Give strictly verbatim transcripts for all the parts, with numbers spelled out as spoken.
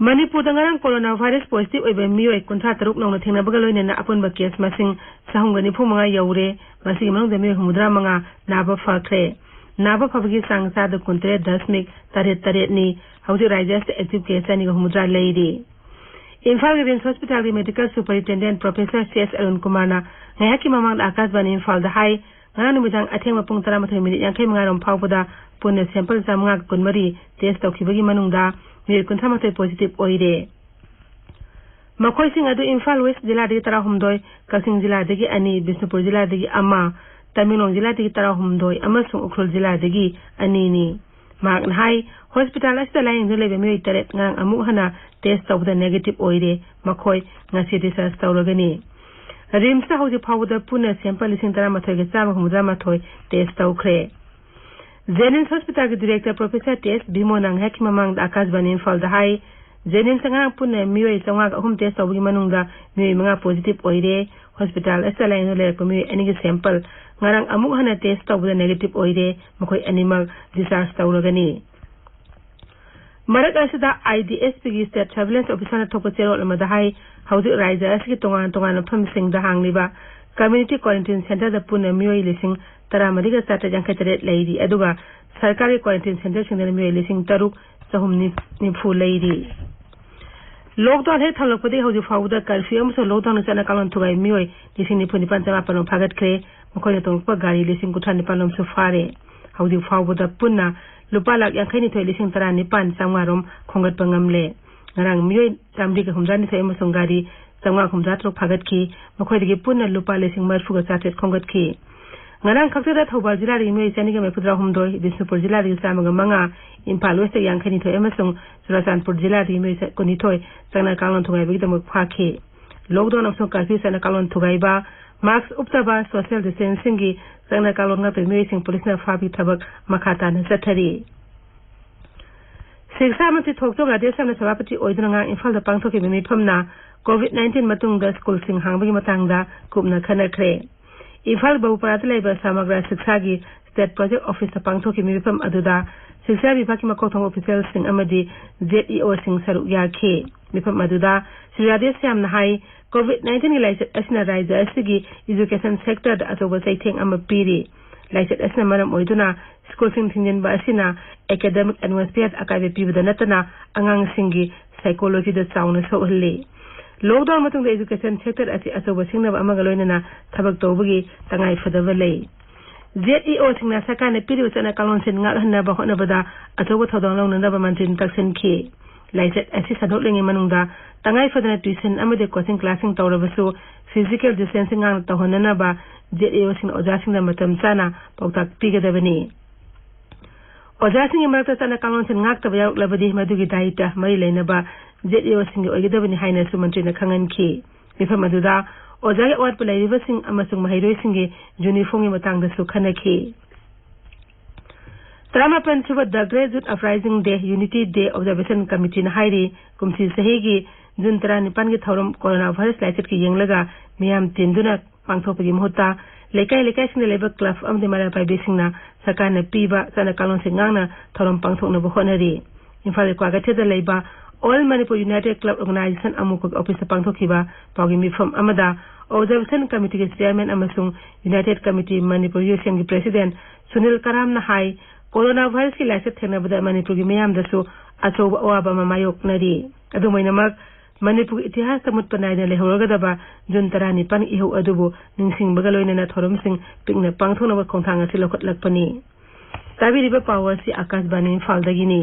ꯃꯅꯤꯄꯨꯔꯗ ꯉꯔꯥꯡ corona virus positive ꯑꯣꯏꯕ ꯃꯤꯑꯣꯏ ꯀꯨꯟꯊ꯭ꯔꯥ ꯇꯔꯨꯛ ꯅꯧꯅ ꯊꯦꯡꯅꯕꯒ ꯂꯣꯏꯅꯅ ꯑꯄꯨꯟꯕ ꯀꯦꯁ ꯃꯁꯤꯡ ꯆꯍꯨꯝꯒ ꯅꯤꯐꯨ ꯃꯉꯥ ꯌꯧꯔꯦ꯫ ꯃꯁꯤꯒꯤ ꯃꯅꯨꯡꯗ ꯃꯤꯑꯣꯏ ꯍꯨꯝꯐꯨꯇꯔꯥ ꯃꯉꯥ ꯅꯥꯕ ꯐꯈ꯭ꯔꯦ꯫ ꯅꯥꯕ ꯐꯕꯒꯤ ꯆꯥꯡ ꯆꯥꯗ ꯀꯨꯟꯇꯔꯦꯠ ꯗꯁꯃꯤꯛ ꯇꯔꯦꯠ ꯇꯔꯦꯠꯅꯤ꯫ ꯍꯧꯖꯤꯛ ꯔꯥꯖ꯭ꯌ ꯑꯁꯤꯗ ꯑꯦꯛꯇꯤꯚ ꯀꯦꯁ ꯆꯅꯤꯒ ꯍꯨꯝꯐꯨꯇꯔꯥ ꯂꯩꯔꯤ꯫ ꯏꯝꯐꯥꯜꯒꯤ ꯔꯤꯝꯁ ꯍꯣꯁꯄꯤꯇꯥꯜꯒꯤ medical superintendent professor C S Arun ꯀꯨꯃꯥꯔꯅ ꯉꯥꯏꯍꯥꯛꯀꯤ ꯃꯃꯥꯡꯗ ꯑꯀꯥꯁꯕꯥꯅꯤ ꯏꯝꯐꯥꯜꯗ ꯍꯥꯏ, ꯉꯔꯥꯡ ꯅꯨꯃꯤꯗꯥꯡ ꯑꯊꯦꯡꯕ ꯄꯨꯡ ꯇꯔꯥꯃꯥꯊꯣꯏ ꯃꯤꯅꯤꯠ ꯌꯥꯡꯈꯩ ꯃꯉꯥꯔꯣꯝ ꯐꯥꯎꯕꯗ ꯄꯨꯟꯅ ꯁꯦꯝꯄꯜ ꯆꯥꯝꯃꯉꯥꯒ ꯀꯨꯟꯃꯔꯤ ꯇꯦꯁ ꯇꯧꯈꯤꯕꯒꯤ ꯃꯅꯨꯡꯗ ꯃꯤꯑꯣꯏ ꯀꯨꯟꯊ꯭ꯔꯥꯃꯥꯊꯣꯏ ꯄꯣꯖꯤꯇꯤꯚ ꯑꯣꯏꯔꯦ꯫ ꯃꯈꯣꯏꯁꯤꯡ ꯑꯗꯨ ꯏꯝꯐꯥꯜ ꯋꯦꯁ ꯖꯤꯂꯥꯗꯒꯤ ꯇꯔꯥꯍꯨꯝꯗꯣꯏ, ꯀꯛꯆꯤꯡ ꯖꯤꯂꯥꯗꯒꯤ ꯑꯅꯤ, ꯕꯤꯁꯅꯨꯄꯨꯔ ꯖꯤꯂꯥꯗꯒꯤ ꯑꯃ, ꯇꯃꯦꯡꯂꯣꯡ ꯖꯤꯂꯥꯗꯒꯤ ꯇꯔꯥꯍꯨꯝꯗꯣꯏ ꯑꯃꯁꯨꯡ ꯎꯈ꯭ꯔꯨꯜ ꯖꯤꯂꯥꯗꯒꯤ ꯑꯅꯤꯅꯤ꯫ ꯃꯍꯥꯛꯅ ꯍꯥꯏ, ꯍꯣꯁꯄꯤꯇꯥꯜ ꯑꯁꯤꯗ ꯂꯥꯌꯦꯡꯗꯨꯅ ꯂꯩꯕ ꯃꯤꯑꯣꯏ ꯇꯔꯦꯠ ꯉꯔꯥꯡ ꯑꯃꯨꯛ ꯍꯟꯅ ꯇꯦꯁ ꯇꯧꯕꯗ ꯅꯦꯒꯦꯇꯤꯚ ꯑꯣꯏꯔꯦ꯫ ꯃꯈꯣꯏ ꯉꯁꯤ ꯗꯤꯁꯆꯥꯔꯖ ꯇꯧꯔꯒꯅꯤ꯫ ꯔꯤꯝꯁꯇ ꯍꯧꯖꯤꯛ ꯐꯥꯎꯕꯗ ꯄꯨꯟꯅ ꯁꯦꯝꯄꯜ ꯂꯤꯁꯤꯡ ꯇꯔꯥꯃꯥꯊꯣꯏꯒ ꯆꯥꯝꯃ ꯍꯨꯝꯐꯨꯇꯔꯥꯃꯥꯊꯣꯏ ꯇꯦꯁ ꯇꯧꯈ꯭ꯔꯦ꯫ ꯖꯦꯅꯤꯝꯁ ꯍꯣꯁꯄꯤꯇꯥꯜꯒꯤ ꯗꯤꯔꯦꯛꯇꯔ ꯄ꯭ꯔꯣꯐꯦꯁꯔ ꯇꯤ ꯑꯦꯁ ꯚꯤꯃꯣꯅ ꯉꯥꯏꯍꯥꯛꯀꯤ ꯃꯃꯥꯡꯗ ꯑꯀꯥꯁꯕꯥꯅꯤ ꯏꯝꯐꯥꯜꯗ ꯍꯥꯏ, ꯖꯦꯅꯤꯝꯁꯇ ꯉꯔꯥꯡ ꯄꯨꯟꯅ ꯃꯤꯑꯣꯏ ꯆꯥꯝꯃꯉꯥꯒ ꯑꯍꯨꯝ ꯇꯦꯁ ꯇꯧꯕꯒꯤ ꯃꯅꯨꯡꯗ ꯃꯤꯑꯣꯏ ꯃꯉꯥ ꯄꯣꯖꯤꯇꯤꯚ ꯑꯣꯏꯔꯦ꯫ ꯍꯣꯁꯄꯤꯇꯥꯜ ꯑꯁꯤꯗ ꯂꯥꯌꯦꯡꯗꯨꯅ ꯂꯩꯔꯛꯄ ꯃꯤꯑꯣꯏ ꯑꯅꯤꯒꯤ ꯁꯦꯝꯄꯜ ꯉꯔꯥꯡ ꯑꯃꯨꯛ ꯍꯟꯅ ꯇꯦꯁ ꯇꯧꯕꯗ ꯅꯦꯒꯦꯇꯤꯚ ꯑꯣꯏꯔꯦ꯫ ꯃꯈꯣꯏ ꯑꯅꯤꯃꯛ ꯗꯤꯁꯆꯥꯔꯖ ꯇꯧꯔꯒꯅꯤ꯫ ꯃꯔꯛ ꯑꯁꯤꯗ, ꯑꯥꯏ ꯗꯤ ꯑꯦꯁ ꯄꯤꯒꯤ ꯁ꯭ꯇꯦꯠ ꯁꯔꯚꯤꯂꯦꯟꯁ ꯑꯣꯐꯤꯁꯥꯔꯅ ꯊꯣꯛꯄ ꯆꯦꯔꯣꯜ ꯑꯃꯗ ꯍꯥꯏ, ꯍꯧꯖꯤꯛ ꯔꯥꯖ꯭ꯌ ꯑꯁꯤꯒꯤ ꯇꯣꯉꯥꯟ ꯇꯣꯉꯥꯟꯕ ꯃꯐꯝꯁꯤꯡꯗ ꯍꯥꯡꯂꯤꯕ ꯀꯝꯃ꯭ꯌꯨꯅꯤꯇꯤ ꯀ꯭ꯋꯥꯔꯦꯟꯇꯤꯟ ꯁꯦꯟꯇꯔꯗ ꯄꯨꯟꯅ ꯃꯤꯑꯣꯏ ꯂꯤꯁꯤꯡ ꯇꯔꯥꯃꯔꯤꯒ ꯆꯥꯇ꯭ꯔꯦꯠ ꯌꯥꯡꯈꯩ ꯇꯔꯦꯠ ꯂꯩꯔꯤ, ꯑꯗꯨꯒ ꯁꯔꯀꯥꯔꯒꯤ ꯀ꯭ꯋꯥꯔꯦꯟꯇꯤꯟ ꯁꯦꯟꯇꯔꯁꯤꯡꯗꯅ ꯃꯤꯑꯣꯏ ꯂꯤꯁꯤꯡ ꯇꯔꯨꯛ ꯆꯍꯨꯝ ꯅꯤꯐꯨ ꯂꯩꯔꯤ꯫ ꯂꯣꯛꯗꯥꯎꯟ ꯍꯦꯛ ꯊꯝꯂꯛꯄꯗꯒꯤ ꯍꯧꯖꯤꯛ ꯐꯥꯎꯕꯗ ꯀꯔꯐ꯭ꯌꯨ ꯑꯃꯁꯨꯡ ꯂꯣꯛꯗꯥꯎꯟꯅ ꯆꯠꯅ ꯀꯥꯡꯂꯣꯟ ꯊꯨꯒꯥꯏ ꯃꯤꯑꯣꯏ ꯂꯤꯁꯤꯡ ꯅꯤꯐꯨ ꯅꯤꯄꯥꯟ ꯆꯃꯥꯄꯟ ꯔꯣꯝ ꯐꯥꯒꯠꯈ꯭ꯔꯦ꯫ ꯃꯈꯣꯏꯅ ꯇꯣꯡꯂꯛꯄ ꯒꯥꯔꯤ ꯂꯤꯁꯤꯡ ꯀꯨꯟꯊ꯭ꯔꯥ ꯅꯤꯄꯥꯟ ꯔꯣꯝꯁꯨ ꯐꯥꯔꯦ꯫ ꯍꯧꯖꯤꯛ ꯐꯥꯎꯕꯗ ꯄꯨꯟꯅ ꯂꯨꯄꯥ ꯂꯥꯈ ꯌꯥꯡꯈꯩ ꯅꯤꯊꯣꯏ ꯂꯤꯁꯤꯡ ꯇꯔꯥ ꯅꯤꯄꯥꯟ ꯆꯥꯝꯃꯉꯥ ꯔꯣꯝ ꯈꯣꯝꯒꯠꯄ ꯉꯝꯂꯦ꯫ ꯉꯔꯥꯡ ꯃꯤꯑꯣꯏ ꯆꯥꯃꯔꯤꯒ ꯍꯨꯝꯗ꯭ꯔꯥ ꯅꯤꯊꯣꯏ ꯑꯃꯁꯨꯡ ꯒꯥꯔꯤ ꯆꯥꯝꯃꯉꯥ ꯍꯨꯝꯗ꯭ꯔꯥ ꯇꯔꯨꯛ ꯐꯥꯒꯠꯈꯤ꯫ ꯃꯈꯣꯏꯗꯒꯤ ꯄꯨꯟꯅ ꯂꯨꯄꯥ ꯂꯤꯁꯤꯡ ꯃꯔꯤꯐꯨꯒ ꯆꯥꯇ꯭ꯔꯦꯠ ꯈꯣꯝꯒꯠꯈꯤ꯫ ꯉꯔꯥꯡ ꯈꯛꯇꯗ ꯊꯧꯕꯥꯜ ꯖꯤꯂꯥꯗꯒꯤ ꯃꯤꯑꯣꯏ ꯆꯅꯤꯒ ꯃꯔꯤꯐꯨꯇꯔꯥ ꯍꯨꯝꯗꯣꯏ, ꯕꯤꯁꯅꯨꯄꯨꯔ ꯖꯤꯂꯥꯗꯒꯤ ꯆꯥꯝꯃꯒ ꯃꯉꯥ, ꯏꯝꯐꯥꯜ ꯋꯦꯁꯇ ꯌꯥꯡꯈꯩ ꯅꯤꯊꯣꯏ ꯑꯃꯁꯨꯡ ꯆꯨꯔꯥꯆꯥꯟꯄꯨꯔ ꯖꯤꯂꯥꯗꯒꯤ ꯃꯤꯑꯣꯏ ꯀꯨꯟꯅꯤꯊꯣꯏ ꯆꯠꯅ ꯀꯥꯡꯂꯣꯟ ꯊꯨꯒꯥꯏꯕꯒꯤꯗꯃꯛ ꯐꯥꯈꯤ꯫ ꯂꯣꯛꯗꯥꯎꯟ ꯑꯃꯁꯨꯡ ꯀꯔꯐ꯭ꯌꯨ ꯆꯠꯅ ꯀꯥꯡꯂꯣꯟ ꯊꯨꯒꯥꯏꯕ, ꯃꯥꯛꯁ ꯎꯞꯇꯕ, ꯁꯣꯁꯤꯌꯦꯜ ꯗꯤꯁꯇꯦꯟꯁꯤꯡꯒꯤ ꯆꯠꯅ ꯀꯥꯡꯂꯣꯟ ꯉꯥꯛꯇꯕ ꯃꯤꯑꯣꯏꯁꯤꯡ ꯄꯨꯂꯤꯁꯅ ꯐꯥꯕꯒꯤ ꯊꯕꯛ ꯃꯈꯥ ꯇꯥꯅ ꯆꯠꯊꯔꯤ꯫ ꯁꯤꯛꯁꯥ ꯃꯟꯇ꯭ꯔꯤ ꯊꯣꯛꯆꯣꯝ ꯔꯥꯙꯦꯁ꯭ꯌꯥꯝꯅ ꯁꯚꯥꯄꯇꯤ ꯑꯣꯏꯗꯨꯅ ꯉꯔꯥꯡ ꯏꯝꯐꯥꯜꯗ ꯄꯥꯡꯊꯣꯛꯈꯤꯕ ꯃꯤꯐꯝꯅ ꯀꯣꯚꯤꯗ ꯅꯥꯏꯟꯇꯤꯟ ꯃꯇꯨꯡꯗ ꯁ꯭ꯀꯨꯜꯁꯤꯡ ꯍꯥꯡꯕꯒꯤ ꯃꯇꯥꯡꯗ ꯀꯨꯞꯅ ꯈꯟꯅꯈ꯭ꯔꯦ꯫ ꯏꯝꯐꯥꯜ ꯕꯕꯨꯄꯥꯔꯥꯗ ꯂꯩꯕ ꯁꯃꯒ꯭ꯔꯥ ꯁꯤꯛꯁꯥꯒꯤ ꯁ꯭ꯇꯦꯠ ꯄ꯭ꯔꯣꯖꯦꯛ ꯑꯣꯐꯤꯁꯇ ꯄꯥꯡꯊꯣꯛꯈꯤꯕ ꯃꯤꯐꯝ ꯑꯗꯨꯗ ꯁꯤꯛꯁꯥ ꯕꯤꯚꯥꯒꯀꯤ ꯃꯀꯣꯛ ꯊꯣꯡꯕ ꯑꯣꯐꯤꯁꯤꯌꯦꯜꯁꯤꯡ ꯑꯃꯗꯤ ꯖꯦꯠ ꯏ ꯑꯣꯁꯤꯡ ꯁꯔꯨꯛ ꯌꯥꯈꯤ꯫ ꯃꯤꯐꯝ ꯑꯗꯨꯗ ꯁ꯭ꯔꯤ ꯔꯥꯙꯦ ꯁ꯭ꯌꯥꯝꯅ ꯍꯥꯏ, ꯀꯣꯚꯤꯗ ꯅꯥꯏꯟꯇꯤꯟꯒꯤ ꯂꯥꯏꯆꯠ ꯑꯁꯤꯅ ꯔꯥꯖ꯭ꯌ ꯑꯁꯤꯒꯤ ꯏꯖꯨꯀꯦꯁꯟ ꯁꯦꯛꯇꯔꯗ ꯑꯆꯧꯕ ꯆꯩꯊꯦꯡ ꯑꯃ ꯄꯤꯔꯤ꯫ ꯂꯥꯏꯆꯠ ꯑꯁꯤꯅ ꯃꯔꯝ ꯑꯣꯏꯗꯨꯅ ꯁ꯭ꯀꯨꯜꯁꯤꯡ ꯊꯤꯡꯖꯤꯟꯕ ꯑꯁꯤꯅ ꯑꯦꯀꯥꯗꯦꯃꯤꯛ ꯑꯦꯠꯃꯣꯁꯐꯤꯌꯔꯗ ꯑꯀꯥꯏꯕ ꯄꯤꯕꯗ ꯅꯠꯇꯅ ꯑꯉꯥꯡꯁꯤꯡꯒꯤ ꯁꯥꯏꯀꯣꯂꯣꯖꯤꯗ ꯆꯥꯎꯅ ꯁꯣꯛꯍꯜꯂꯤ꯫ ꯂꯣꯛꯗꯥꯎꯟ ꯃꯇꯨꯡꯗ ꯏꯖꯨꯀꯦꯁꯟ ꯁꯦꯛꯇꯔ ꯑꯁꯤ ꯑꯆꯧꯕ ꯁꯤꯡꯅꯕ ꯑꯃꯒ ꯂꯣꯏꯅꯅ ꯊꯕꯛ ꯇꯧꯕꯒꯤ ꯇꯉꯥꯏꯐꯗꯕ ꯂꯩ꯫ ꯖꯦꯠ ꯏ ꯑꯣꯁꯤꯡꯅ ꯁꯔꯀꯥꯔꯅ ꯄꯤꯔꯤꯕ ꯆꯠꯅ ꯀꯥꯡꯂꯣꯟꯁꯤꯡ ꯉꯥꯛꯍꯟꯅꯕ ꯍꯣꯠꯅꯕꯗ ꯑꯆꯧꯕ ꯊꯧꯗꯥꯡ ꯂꯧꯅꯅꯕ ꯃꯟꯇ꯭ꯔꯤꯅ ꯇꯛꯁꯤꯟꯈꯤ꯫ ꯂꯥꯏꯆꯠ ꯑꯁꯤ ꯁꯟꯗꯣꯛꯂꯤꯉꯩ ꯃꯅꯨꯡꯗ ꯇꯉꯥꯏ ꯐꯗꯅ ꯇ꯭ꯌꯨꯁꯟ ꯑꯃꯗꯤ ꯀꯣꯆꯤꯡ ꯀ꯭ꯂꯥꯁꯁꯤꯡ ꯇꯧꯔꯕꯁꯨ ꯐꯤꯖꯤꯀꯦꯜ ꯗꯤꯁꯇꯦꯟꯁꯤꯡ ꯉꯥꯛꯅ ꯇꯧꯍꯟꯅꯅꯕ ꯖꯦꯠ ꯏ ꯑꯣꯁꯤꯡꯅ ꯑꯣꯖꯥꯁꯤꯡꯗ ꯃꯇꯝ ꯆꯥꯅ ꯄꯥꯎꯇꯥꯛ ꯄꯤꯒꯗꯕꯅꯤ꯫ ꯑꯣꯖꯥꯁꯤꯡꯒꯤ ꯃꯔꯛꯇ ꯆꯠꯅ ꯀꯥꯡꯂꯣꯟꯁꯤꯡ ꯉꯥꯛꯇꯕ ꯌꯥꯎꯔꯛꯂꯕꯗꯤ ꯃꯗꯨꯒꯤ ꯗꯥꯌꯤꯇ꯭ꯕ ꯃꯔꯤ ꯂꯩꯅꯕ ꯖꯦꯠ ꯏ ꯑꯣꯁꯤꯡꯒꯤ ꯑꯣꯏꯒꯗꯕꯅꯤ ꯍꯥꯏꯅꯁꯨ ꯃꯟꯇ꯭ꯔꯤꯅ ꯈꯪꯍꯟꯈꯤ꯫ ꯃꯤꯐꯝ ꯑꯗꯨꯗ ꯑꯣꯖꯥꯒꯤ ꯑꯋꯥꯠꯄ ꯂꯩꯔꯤꯕꯁꯤꯡ ꯑꯃꯁꯨꯡ ꯃꯍꯩꯔꯣꯏꯁꯤꯡꯒꯤ ꯌꯨꯅꯤꯐꯣꯔꯝꯒꯤ ꯃꯇꯥꯡꯗꯁꯨ ꯈꯟꯅꯈꯤ꯫ ꯇꯔꯥꯃꯥꯄꯟ ꯁꯨꯕ The Great Youth Uprising Day, Unity Day Observation Committeeꯅ ꯍꯥꯏꯔꯤ, ꯀꯨꯝꯁꯤ ꯆꯍꯤꯒꯤ ꯖꯨꯟ ꯇꯔꯥꯅꯤꯄꯥꯟꯒꯤ ꯊꯧꯔꯝ ꯀꯣꯔꯣꯅꯥ ꯚꯥꯏꯔꯁ ꯂꯥꯏꯆꯠꯀꯤ ꯌꯦꯡꯂꯒ ꯃꯤꯌꯥꯝ ꯇꯤꯟꯗꯨꯅ ꯄꯥꯡꯊꯣꯛꯄꯒꯤ ꯃꯍꯨꯠꯇ ꯂꯩꯀꯥꯏ ꯂꯩꯀꯥꯏꯁꯤꯡꯗ ꯂꯩꯕ ꯀ꯭ꯂꯕ ꯑꯃꯗꯤ ꯃꯔꯥ ꯄꯥꯏꯕꯤꯁꯤꯡꯅ ꯁꯔꯀꯥꯔꯅ ꯄꯤꯕ ꯆꯠꯅ ꯀꯥꯡꯂꯣꯟꯁꯤꯡ ꯉꯥꯛꯅ ꯊꯧꯔꯝ ꯄꯥꯡꯊꯣꯛꯅꯕ ꯍꯣꯠꯅꯔꯤ꯫ ꯏꯝꯐꯥꯜꯒꯤ ꯀ꯭ꯋꯥꯀꯩꯊꯦꯜꯗ ꯂꯩꯕ All Manipur United Club Organization ꯑꯃꯨꯀꯒꯤ ꯑꯣꯐꯤꯁꯇ ꯄꯥꯡꯊꯣꯛꯈꯤꯕ ꯄꯥꯎꯒꯤ ꯃꯤꯐꯝ ꯑꯃꯗ Observation Committeeꯒꯤ ꯆꯤꯌꯔꯃꯦꯟ ꯑꯃꯁꯨꯡ United Committee Manipur Youth Centreꯒꯤ ꯄ꯭ꯔꯦꯁꯤꯗꯦꯟꯠ ꯁꯨꯅꯤꯜ ꯀꯔꯥꯝꯅ ꯍꯥꯏ, ꯀꯣꯔꯣꯅꯥ ꯚꯥꯏꯔꯁꯀꯤ ꯂꯥꯏꯆꯠ ꯊꯦꯡꯅꯕꯗ ꯃꯅꯤꯄꯨꯔꯒꯤ ꯃꯤꯌꯥꯝꯗꯁꯨ ꯑꯆꯧꯕ ꯑꯋꯥꯕ ꯑꯃ ꯃꯥꯌꯣꯛꯅꯔꯤ꯫ ꯑꯗꯨꯝ ꯑꯣꯏꯅꯃꯛ, ꯃꯅꯤꯄꯨꯔꯒꯤ ꯏꯇꯤꯍꯥꯁꯇ ꯃꯨꯠꯄ ꯅꯥꯏꯗꯅ ꯂꯩꯍꯧꯔꯒꯗꯕ ꯖꯨꯟ ꯇꯔꯥꯅꯤꯄꯥꯟ ꯏꯍꯧ ꯑꯗꯨꯕꯨ ꯅꯤꯡꯁꯤꯡꯕꯒ ꯂꯣꯏꯅꯅ ꯊꯧꯔꯝꯁꯤꯡ ꯄꯤꯛꯅ ꯄꯥꯡꯊꯣꯛꯅꯕ ꯈꯣꯡꯊꯥꯡ ꯑꯁꯤ ꯂꯧꯈꯠꯂꯛꯄꯅꯤ꯫ ꯇꯥꯕꯤꯔꯤꯕ ꯄꯥꯎ ꯑꯁꯤ ꯑꯥꯀꯥꯁꯕꯥꯅꯤ ꯏꯝꯐꯥꯜꯗꯒꯤꯅꯤ꯫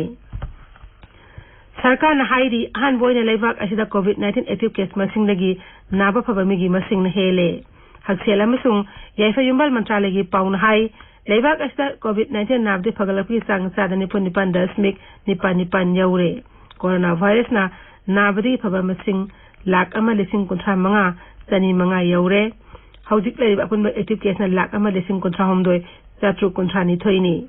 ꯁꯔꯀꯥꯔꯅ ꯍꯥꯏꯔꯤ, ꯑꯍꯥꯟꯕ ꯑꯣꯏꯅ ꯂꯩꯕꯥꯛ ꯑꯁꯤꯗ ꯀꯣꯚꯤꯗ ꯅꯥꯏꯟꯇꯤꯟ ꯑꯦꯛꯇꯤꯚ ꯀꯦꯁ ꯃꯁꯤꯡꯗꯒꯤ ꯅꯥꯕ ꯐꯕ ꯃꯤꯒꯤ ꯃꯁꯤꯡꯅ ꯍꯦꯜꯂꯦ꯫ ꯍꯛꯁꯦꯜ ꯑꯃꯁꯨꯡ ꯌꯥꯏꯐ ꯌꯨꯝꯕꯥꯜ ꯃꯟꯇ꯭ꯔꯥꯂꯌꯒꯤ ꯄꯥꯎꯅ ꯍꯥꯏ, ꯂꯩꯕꯥꯛ ꯑꯁꯤꯗ ꯀꯣꯚꯤꯗ ꯅꯥꯏꯟꯇꯤꯟ ꯅꯥꯕꯗꯒꯤ ꯐꯒꯠꯂꯛꯄꯒꯤ ꯆꯥꯡ ꯆꯥꯗ ꯅꯤꯐꯨ ꯅꯤꯄꯥꯟ ꯗꯁꯃꯤꯛ ꯅꯤꯄꯥꯟ ꯅꯤꯄꯥꯟ ꯌꯧꯔꯦ꯫ ꯀꯣꯔꯣꯅꯥ ꯚꯥꯏꯔꯁꯅ ꯅꯥꯕꯗꯒꯤ ꯐꯕ ꯃꯁꯤꯡ ꯂꯥꯈ ꯑꯃ ꯂꯤꯁꯤꯡ ꯀꯨꯟꯊ꯭ꯔꯥ ꯃꯉꯥ ꯆꯅꯤ ꯃꯉꯥ ꯌꯧꯔꯦ꯫ ꯍꯧꯖꯤꯛ ꯂꯩꯔꯤꯕ ꯑꯄꯨꯟꯕ ꯑꯦꯛꯇꯤꯚ ꯀꯦꯁꯅ ꯂꯥꯈ ꯑꯃ ꯂꯤꯁꯤꯡ ꯀꯨꯟꯊ꯭ꯔꯥ ꯍꯨꯝꯗꯣꯏ ꯆꯥꯇ꯭ꯔꯨꯛ ꯀꯨꯟꯊ꯭ꯔꯥ ꯅꯤꯊꯣꯏꯅꯤ꯫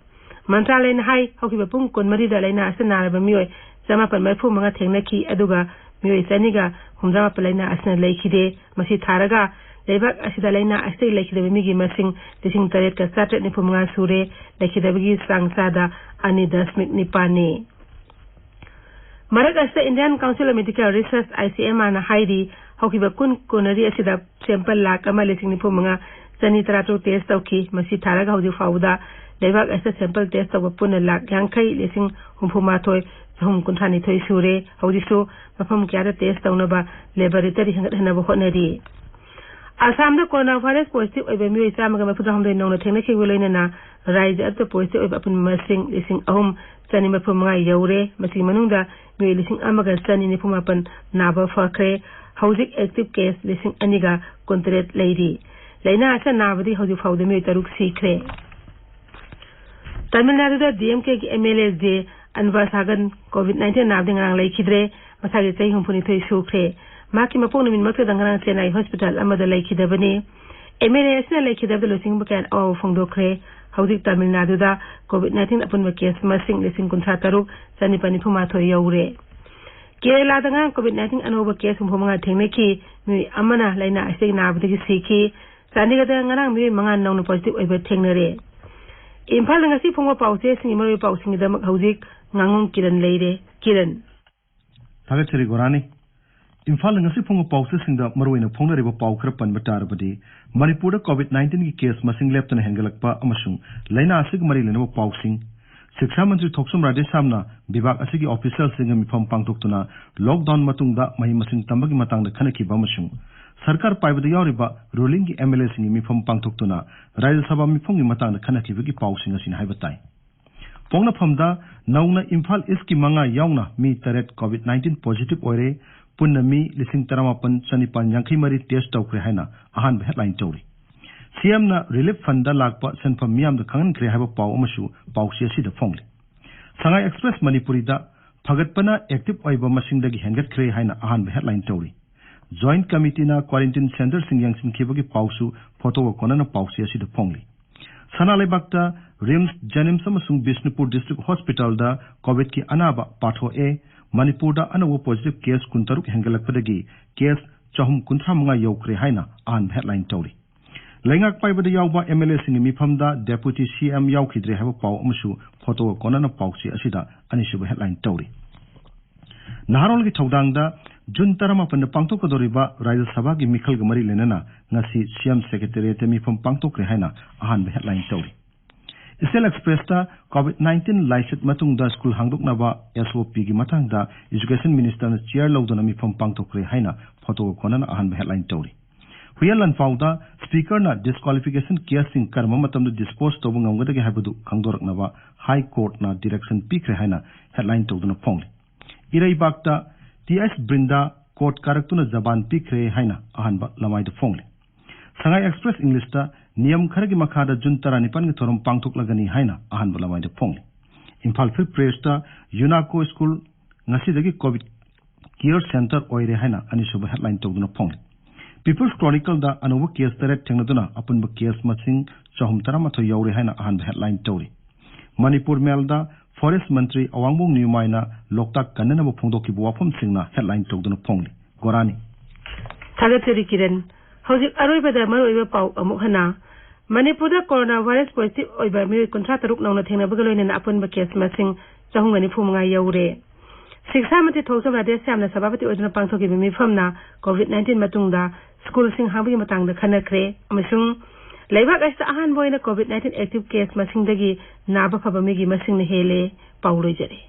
ꯃꯟꯇ꯭ꯔꯥꯂꯌꯅ ꯍꯥꯏ, ꯍꯧꯈꯤꯕ ꯄꯨꯡ ꯀꯨꯟꯃꯔꯤꯗ ꯂꯥꯏꯅꯥ ꯑꯁꯤꯅ ꯅꯥꯔꯕ ꯃꯤꯑꯣꯏ ꯆꯃꯥꯄꯟ ꯃꯔꯤꯐꯨ ꯃꯉꯥ ꯊꯦꯡꯅꯈꯤ, ꯑꯗꯨꯒ ꯃꯤꯑꯣꯏ ꯆꯅꯤꯒ ꯍꯨꯝꯗ꯭ꯔꯥ ꯃꯥꯄꯟ ꯂꯥꯏꯅꯥ ꯑꯁꯤꯅ ꯂꯩꯈꯤꯗꯦ꯫ ꯃꯁꯤ ꯊꯥꯔꯒ ꯂꯩꯕꯥꯛ ꯑꯁꯤꯗ ꯂꯥꯏꯅꯥ ꯑꯁꯤꯗꯒꯤ ꯂꯩꯈꯤꯗꯕ ꯃꯤꯒꯤ ꯃꯁꯤꯡ ꯂꯤꯁꯤꯡ ꯇꯔꯦꯠꯀ ꯆꯥꯇ꯭ꯔꯦꯠ ꯅꯤꯐꯨ ꯃꯉꯥ ꯁꯨꯔꯦ꯫ ꯂꯩꯈꯤꯗꯕꯒꯤ ꯆꯥꯡ ꯆꯥꯗ ꯑꯅꯤ ꯗꯁꯃꯤꯛ ꯅꯤꯄꯥꯟꯅꯤ꯫ ꯃꯔꯛ ꯑꯁꯤꯗ Indian Council of Medical Research, ICMR ꯅ ꯍꯥꯏꯔꯤ, ꯍꯧꯈꯤꯕ ꯀꯨꯟ ꯀꯨꯟꯃꯔꯤ ꯑꯁꯤꯗ sample ꯂꯥꯈ ꯑꯃ ꯂꯤꯁꯤꯡ ꯅꯤꯐꯨ ꯃꯉꯥ ꯆꯅꯤ ꯇꯔꯥꯇꯔꯨꯛ test ꯇꯧꯈꯤ꯫ ꯃꯁꯤ ꯊꯥꯔꯒ ꯍꯧꯖꯤꯛ ꯐꯥꯎꯕꯗ ꯂꯩꯕꯥꯛ ꯑꯁꯤꯗ sample test ꯇꯧꯕ ꯄꯨꯟꯅ ꯂꯥꯈ ꯌꯥꯡꯈꯩ ꯂꯤꯁꯤꯡ ꯍꯨꯝꯐꯨ ꯃꯥꯊꯣꯏ ꯆꯍꯨꯝ ꯀꯨꯟꯊ꯭ꯔꯥ ꯅꯤꯊꯣꯏ ꯁꯨꯔꯦ꯫ ꯍꯧꯖꯤꯛꯁꯨ ꯃꯐꯝ ꯀꯌꯥꯗ test ꯇꯧꯅꯕ laboratory ꯍꯦꯟꯒꯠꯍꯟꯅꯕ ꯍꯣꯠꯅꯔꯤ꯫ ꯑꯁꯥꯝꯗ coronavirus positive ꯑꯣꯏꯕ ꯃꯤꯑꯣꯏ ꯆꯥꯝꯃꯒ ꯃꯔꯤꯐꯨꯇꯔꯥꯍꯨꯝꯗꯣꯏ ꯅꯧꯅ ꯊꯦꯡꯅꯈꯤꯕ ꯂꯣꯏꯅꯅ ꯔꯥꯖ꯭ꯌ ꯑꯗꯨꯗ positive ꯑꯣꯏꯕ ꯑꯄꯨꯟꯕ ꯃꯁꯤꯡ ꯂꯤꯁꯤꯡ ꯑꯍꯨꯝ ꯆꯅꯤ ꯃꯔꯤꯐꯨ ꯃꯉꯥ ꯌꯧꯔꯦ꯫ ꯃꯁꯤꯒꯤ ꯃꯅꯨꯡꯗ ꯃꯤꯑꯣꯏ ꯂꯤꯁꯤꯡ ꯑꯃꯒ ꯆꯅꯤ ꯅꯤꯐꯨ ꯃꯥꯄꯟ ꯅꯥꯕ ꯐꯈ꯭ꯔꯦ꯫ ꯍꯧꯖꯤꯛ active case ꯂꯤꯁꯤꯡ ꯑꯅꯤꯒ ꯀꯨꯟꯇꯔꯦꯠ ꯂꯩꯔꯤ꯫ ꯂꯥꯏꯅꯥ ꯑꯁꯤꯅ ꯅꯥꯕꯗꯒꯤ ꯍꯧꯖꯤꯛ ꯐꯥꯎꯕꯗ ꯃꯤꯑꯣꯏ ꯇꯔꯨꯛ ꯁꯤꯈ꯭ꯔꯦ꯫ ꯇꯥꯃꯤꯜ ꯅꯥꯗꯨꯗ DMK ꯒꯤ MLA J Anbashagan COVID nineteen ꯅꯥꯕꯗꯒꯤ ꯉꯔꯥꯡ ꯂꯩꯈꯤꯗ꯭ꯔꯦ꯫ ꯃꯁꯥꯒꯤ ꯆꯍꯤ ꯍꯨꯝꯐꯨꯅꯤꯊꯣꯏ ꯁꯨꯈ꯭ꯔꯦ꯫ ꯃꯍꯥꯛꯀꯤ ꯃꯄꯣꯛ ꯅꯨꯃꯤꯠꯃꯛꯇꯗ ꯉꯔꯥꯡ ꯆꯦꯟꯅꯥꯏ hospital ꯑꯃꯗ ꯂꯩꯈꯤꯗꯕꯅꯤ꯫ MLA ꯑꯁꯤꯅ ꯂꯩꯈꯤꯗꯕꯗ ꯂꯨꯆꯤꯡꯕ ꯀꯌꯥꯅ ꯑꯋꯥꯕ ꯐꯣꯡꯗꯣꯛꯈ꯭ꯔꯦ꯫ ꯍꯧꯖꯤꯛ ꯇꯥꯃꯤꯜ ꯅꯥꯗꯨꯗ COVID nineteen ꯑꯄꯨꯟꯕ case ꯃꯁꯤꯡ ꯂꯤꯁꯤꯡ ꯀꯨꯟꯊ꯭ꯔꯥ ꯇꯔꯨꯛ ꯆꯅꯤꯄꯥꯟ ꯅꯤꯐꯨ ꯃꯥꯊꯣꯏ ꯌꯧꯔꯦ꯫ ꯀꯦꯔꯂꯥꯗ ꯉꯔꯥꯡ COVID nineteen ꯑꯅꯧꯕ case ꯍꯨꯝꯐꯨ ꯃꯉꯥ ꯊꯦꯡꯅꯈꯤ꯫ ꯃꯤꯑꯣꯏ ꯑꯃꯅ ꯂꯥꯏꯅꯥ ꯑꯁꯤꯗꯒꯤ ꯅꯥꯕꯗꯒꯤ ꯁꯤꯈꯤ꯫ ꯆꯥꯟꯗꯤꯒꯔꯗ ꯉꯔꯥꯡ ꯃꯤꯑꯣꯏ ꯃꯉꯥ ꯅꯧꯅ positive ꯑꯣꯏꯕ ꯊꯦꯡꯅꯔꯦ꯫ ꯏꯝꯐꯥꯜꯗ ꯉꯁꯤ ꯐꯣꯡꯕ ꯄꯥꯎꯆꯦꯁꯤꯡꯒꯤ ꯃꯔꯨꯑꯣꯏꯕ ꯄꯥꯎꯁꯤꯡꯒꯤꯗꯃꯛ ꯍꯧꯖꯤꯛ ꯉꯥꯉꯣꯝ ꯀꯤꯔꯟ ꯂꯩꯔꯦ꯫ ꯀꯤꯔꯟ꯫ ꯊꯥꯒꯠꯆꯔꯤ ꯒꯣꯔꯥꯅꯤ꯫ ꯏꯝꯐꯥꯜꯗ ꯉꯁꯤ ꯐꯣꯡꯕ ꯄꯥꯎꯆꯦꯁꯤꯡꯗ ꯃꯔꯨꯑꯣꯏꯅ ꯐꯣꯡꯅꯔꯤꯕ ꯄꯥꯎ ꯈꯔ ꯄꯟꯕ ꯇꯥꯔꯕꯗꯤ, ꯃꯅꯤꯄꯨꯔꯗ COVID nineteen ꯒꯤ case ꯃꯁꯤꯡ ꯂꯦꯞꯇꯅ ꯍꯦꯟꯒꯠꯂꯛꯄ ꯑꯃꯁꯨꯡ ꯂꯥꯏꯅꯥ ꯑꯁꯤꯒ ꯃꯔꯤ ꯂꯩꯅꯕ ꯄꯥꯎꯁꯤꯡ, ꯁꯤꯛꯁꯥ ꯃꯟꯇ꯭ꯔꯤ ꯊꯣꯛꯆꯣꯝ ꯔꯥꯙꯦꯁ꯭ꯌꯥꯝꯅ ꯕꯤꯚꯥꯒ ꯑꯁꯤꯒꯤ official ꯁꯤꯡꯒ ꯃꯤꯐꯝ ꯄꯥꯡꯊꯣꯛꯇꯨꯅ lockdown ꯃꯇꯨꯡꯗ ꯃꯍꯩ ꯃꯁꯤꯡ ꯇꯝꯕꯒꯤ ꯃꯇꯥꯡꯗ ꯈꯟꯅꯈꯤꯕ ꯑꯃꯁꯨꯡ ꯁꯔꯀꯥꯔ ꯄꯥꯏꯕꯗ ꯌꯥꯎꯔꯤꯕ ruling ꯒꯤ MLA ꯁꯤꯡꯒꯤ ꯃꯤꯐꯝ ꯄꯥꯡꯊꯣꯛꯇꯨꯅ ꯔꯥꯖ꯭ꯌ ꯁꯚꯥ ꯃꯤꯐꯝꯒꯤ ꯃꯇꯥꯡꯗ ꯈꯟꯅꯈꯤꯕꯒꯤ ꯄꯥꯎꯁꯤꯡ ꯑꯁꯤꯅꯤ ꯍꯥꯏꯕ ꯇꯥꯏ꯫ ꯄꯣꯛꯅꯐꯝꯗ ꯅꯧꯅ ꯏꯝꯐꯥꯜ East ꯀꯤ ꯃꯉꯥ ꯌꯥꯎꯅ ꯃꯤ ꯇꯔꯦꯠ COVID nineteen positive ꯑꯣꯏꯔꯦ꯫ ꯄꯨꯟꯅ ꯃꯤ ꯂꯤꯁꯤꯡ ꯇꯔꯥꯃꯥꯄꯟ ꯆꯅꯤꯄꯥꯟ ꯌꯥꯡꯈꯩ ꯃꯔꯤ test ꯇꯧꯈ꯭ꯔꯦ ꯍꯥꯏꯅ ꯑꯍꯥꯟꯕ headline ꯇꯧꯔꯤ꯫ CM ꯅ relief fund ꯗ ꯂꯥꯛꯄ ꯁꯦꯟꯐꯝ ꯃꯤꯌꯥꯝꯗ ꯈꯪꯍꯟꯈ꯭ꯔꯦ ꯍꯥꯏꯕ ꯄꯥꯎ ꯑꯃꯁꯨ ꯄꯥꯎꯆꯦ ꯑꯁꯤꯗ ꯐꯣꯡꯂꯤ꯫ ꯁꯉꯥꯏ Express ꯃꯅꯤꯄꯨꯔꯤꯗ ꯐꯒꯠꯄꯅ active ꯑꯣꯏꯕ ꯃꯁꯤꯡꯗꯒꯤ ꯍꯦꯟꯒꯠꯈ꯭ꯔꯦ ꯍꯥꯏꯅ ꯑꯍꯥꯟꯕ headline ꯇꯧꯔꯤ꯫ Joint Committee ꯅ quarantine centre ꯁꯤꯡ ꯌꯦꯡꯁꯤꯟꯈꯤꯕꯒꯤ ꯄꯥꯎꯁꯨ photo ꯒ ꯀꯣꯟꯅꯅ ꯄꯥꯎꯆꯦ ꯑꯁꯤꯗ ꯐꯣꯡꯂꯤ꯫ ꯁꯅꯥ ꯂꯩꯕꯥꯛꯇ RIMS, JNIMS ꯑꯃꯁꯨꯡ ꯕꯤꯁꯅꯨꯄꯨꯔ District Hospital ꯗ COVID ꯀꯤ ꯑꯅꯥꯕ ꯄꯥꯊꯣꯛꯑꯦ꯫ ꯃꯅꯤꯄꯨꯔꯗ ꯑꯅꯧꯕ positive case ꯀꯨꯟꯇꯔꯨꯛ ꯍꯦꯟꯒꯠꯂꯛꯄꯗꯒꯤ case ꯆꯍꯨꯝ ꯀꯨꯟꯊ꯭ꯔꯥ ꯃꯉꯥ ꯌꯧꯈ꯭ꯔꯦ ꯍꯥꯏꯅ ꯑꯍꯥꯟꯕ headline ꯇꯧꯔꯤ꯫ ꯂꯩꯉꯥꯛ ꯄꯥꯏꯕꯗ ꯌꯥꯎꯕ MLA ꯁꯤꯡꯒꯤ ꯃꯤꯐꯝꯗ Deputy CM ꯌꯥꯎꯈꯤꯗ꯭ꯔꯦ ꯍꯥꯏꯕ ꯄꯥꯎ ꯑꯃꯁꯨ ꯐꯣꯇꯣꯒ ꯀꯣꯟꯅꯅ ꯄꯥꯎꯆꯦ ꯑꯁꯤꯗ ꯑꯅꯤꯁꯨꯕ headline ꯇꯧꯔꯤ꯫ ꯅꯍꯥꯔꯣꯜꯒꯤ ꯊꯧꯗꯥꯡꯗ ꯖꯨꯟ ꯇꯔꯥꯃꯥꯄꯟꯗ ꯄꯥꯡꯊꯣꯛꯀꯗꯧꯔꯤꯕ ꯔꯥꯖ꯭ꯌ ꯁꯚꯥꯒꯤ ꯃꯤꯈꯜꯒ ꯃꯔꯤ ꯂꯩꯅꯅ ꯉꯁꯤ CM Secretariat ꯇ ꯃꯤꯐꯝ ꯄꯥꯡꯊꯣꯛꯈ꯭ꯔꯦ ꯍꯥꯏꯅ ꯑꯍꯥꯟꯕ headline ꯇꯧꯔꯤ꯫ East Cell Express ꯇ COVID nineteen ꯂꯥꯏꯆꯠ ꯃꯇꯨꯡꯗ ꯁ꯭ꯀꯨꯜ ꯍꯥꯡꯗꯣꯛꯅꯕ SOP ꯒꯤ ꯃꯇꯥꯡꯗ Education Minister ꯅ chair ꯂꯧꯗꯨꯅ ꯃꯤꯐꯝ ꯄꯥꯡꯊꯣꯛꯈ꯭ꯔꯦ ꯍꯥꯏꯅ ꯐꯣꯇꯣꯒ ꯀꯣꯟꯅꯅ ꯑꯍꯥꯟꯕ headline ꯇꯧꯔꯤ꯫ ꯍꯨꯏꯌꯦꯟ ꯂꯥꯟꯄꯥꯎꯗ Speaker ꯅ disqualification case ꯁꯤꯡ ꯀꯔꯝꯕ ꯃꯇꯝꯗ dispose ꯇꯧꯕ ꯉꯝꯒꯗꯒꯦ ꯍꯥꯏꯕꯗꯨ ꯈꯪꯗꯣꯔꯛꯅꯕ High Court ꯅ direction ꯄꯤꯈ꯭ꯔꯦ ꯍꯥꯏꯅ headline ꯇꯧꯗꯨꯅ ꯐꯣꯡꯂꯤ꯫ ꯏꯔꯩꯕꯥꯛꯇ ꯇꯤ ꯑꯩꯆ ꯕ꯭ꯔꯤꯟꯗꯥ court ꯀꯥꯔꯛꯇꯨꯅ ꯖꯕꯥꯟ ꯄꯤꯈ꯭ꯔꯦ ꯍꯥꯏꯅ ꯑꯍꯥꯟꯕ ꯂꯃꯥꯏꯗ ꯐꯣꯡꯂꯤ꯫ ꯁꯉꯥꯏ Express English ꯇ ꯅꯤꯌꯝ ꯈꯔꯒꯤ ꯃꯈꯥꯗ ꯖꯨꯟ ꯇꯔꯥꯅꯤꯄꯥꯟꯒꯤ ꯊꯧꯔꯝ ꯄꯥꯡꯊꯣꯛꯂꯒꯅꯤ ꯍꯥꯏꯅ ꯑꯍꯥꯟꯕ ꯂꯃꯥꯏꯗ ꯐꯣꯡꯂꯤ꯫ ꯏꯝꯐꯥꯜ Free Press ꯇ UNACO school ꯉꯁꯤꯗꯒꯤ COVID care center ꯑꯣꯏꯔꯦ ꯍꯥꯏꯅ ꯑꯅꯤꯁꯨꯕ headline ꯇꯧꯗꯨꯅ ꯐꯣꯡꯂꯤ꯫ People's Chronicle ꯗ ꯑꯅꯧꯕ case ꯇꯔꯦꯠ ꯊꯦꯡꯅꯗꯨꯅ ꯑꯄꯨꯟꯕ case ꯃꯁꯤꯡ ꯆꯍꯨꯝ ꯇꯔꯥꯃꯥꯊꯣꯏ ꯌꯧꯔꯦ ꯍꯥꯏꯅ ꯑꯍꯥꯟꯕ headline ꯇꯧꯔꯤ꯫ ꯃꯅꯤꯄꯨꯔ Mail ꯗ Forest ꯃꯟꯇ꯭ꯔꯤ ꯑꯋꯥꯡꯕꯣꯡ ꯅꯤꯌꯨꯃꯥꯏꯅ ꯂꯣꯛꯇꯥꯛ ꯀꯟꯅꯅꯕ ꯐꯣꯡꯗꯣꯛꯈꯤꯕ ꯋꯥꯐꯝꯁꯤꯡꯅ headline ꯇꯧꯗꯨꯅ ꯐꯣꯡꯂꯤ꯫ ꯒꯣꯔꯥꯅꯤ꯫ ꯊꯥꯒꯠꯆꯔꯤ ꯀꯤꯔꯟ꯫ ꯍꯧꯖꯤꯛ ꯑꯔꯣꯏꯕꯗ ꯃꯔꯨꯑꯣꯏꯕ ꯄꯥꯎ ꯑꯃꯨꯛ ꯍꯟꯅ꯫ ꯃꯅꯤꯄꯨꯔꯗ coronavirus positive ꯑꯣꯏꯕ ꯃꯤꯑꯣꯏ ꯀꯨꯟꯊ꯭ꯔꯥ ꯇꯔꯨꯛ ꯅꯧꯅ ꯊꯦꯡꯅꯕꯒ ꯂꯣꯏꯅꯅ ꯑꯄꯨꯟꯕ case ꯃꯁꯤꯡ ꯆꯍꯨꯝꯒ ꯅꯤꯐꯨ ꯃꯉꯥ ꯌꯧꯔꯦ꯫ ꯁꯤꯛꯁꯥꯃꯇꯤ ꯊꯣꯛꯆꯝ ꯔꯥꯙꯦꯁ꯭ꯌꯥꯝꯅ ꯁꯚꯥꯄꯇꯤ ꯑꯣꯏꯗꯨꯅ ꯄꯥꯡꯊꯣꯛꯈꯤꯕ ꯃꯤꯐꯝꯅ COVID nineteen ꯃꯇꯨꯡꯗ ꯁ꯭ꯀꯨꯜꯁꯤꯡ ꯍꯥꯡꯕꯒꯤ ꯃꯇꯥꯡꯗ ꯈꯟꯅꯈ꯭ꯔꯦ ꯑꯃꯁꯨꯡ ꯂꯩꯕꯥꯛ ꯑꯁꯤꯗ ꯑꯍꯥꯟꯕ ꯑꯣꯏꯅ COVID nineteen active case ꯃꯁꯤꯡꯗꯒꯤ ꯅꯥꯕ ꯐꯕ ꯃꯤꯒꯤ ꯃꯁꯤꯡꯅ ꯍꯦꯜꯂꯦ꯫ ꯄꯥꯎ ꯂꯣꯏꯖꯔꯦ꯫